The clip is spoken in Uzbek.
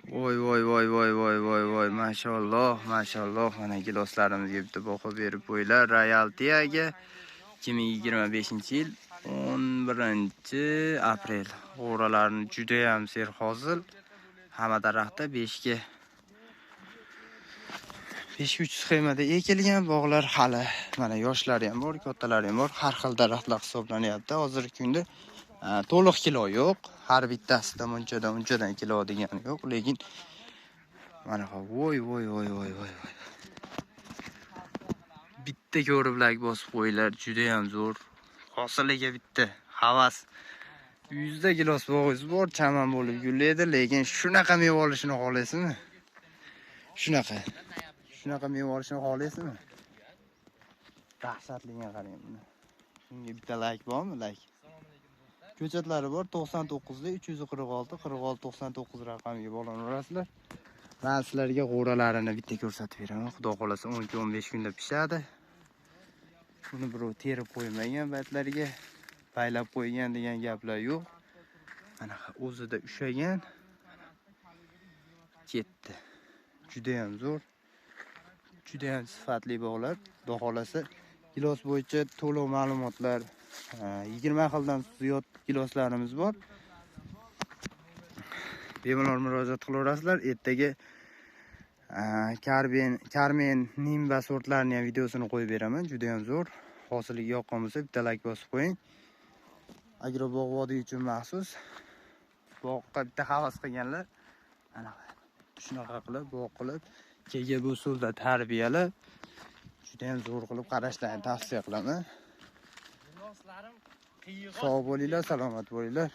Voy voy voy voy voy voy voy, mashalloh, mashalloh. Mana giloslarimizga bitta baho berib qo'yinglar. Royal Tiaga 2025-yil 11-aprel. G'o'ralarni juda ham serhosil. Hamma daraxtda 5 ga 5 3 sxemada ekilgan bog'lar hali mana yoshlari ham bor, kattalari ham bor. Har xil daraxtlar hisoblanyapti. Hozirgi kunda to'liq kilo yo'q. Har bittasida munchadan unchadan kilo degani yo'q, lekin mana voy voy voy voy voy voy. Bitta ko'rib like bosib qo'yinglar, juda ham zo'r. Hosiliga bitta havas. 100 ta gilos bog'ingiz bor, chaman bo'lib gullaydi, lekin shunaqa meva olishini xohlaysizmi? Shunaqa. Shunaqa meva olishini xohlaysizmi? Dahshatliga qarang buni. Shunga bitta like bormi? Like. Ko'chatlari bor 99 da 346 46 99 raqamiga bog'lanaverasizlar. Men sizlarga g'o'ralarini bitta ko'rsatib beraman. Xudo xolasa 12-15 kunda pishadi. Buni birov terib qo'ymagan paytlariga, paylab qo'ygan degan gaplar yo'q. Mana o'zida ushagan. Ketdi. Juda ham zo'r. Juda ham sifatli bog'lar. Xudo xolasa gilos bo'yicha to'liq ma'lumotlar 20 xildan ziyod giloslarimiz bor. Bemalol murojaat qilaverasizlar. Ertaga Karmen Nimba sortlarini ham videosini qo'yib beraman. Juda ham zo'r. Hosiliga yoqqan bo'lsa bitta like bosib qo'ying. Agrobog' vodiy uchun maxsus. Boqqa bitta havas qilganlar mana shunaqa qilib, bog' qilib, KGB usulda tarbiyalab, juda ham zo'r qilib qarashlarini tavsiya qilaman. Giloslarim qiyg'os. Sog' bo'linglar, salomat bo'linglar.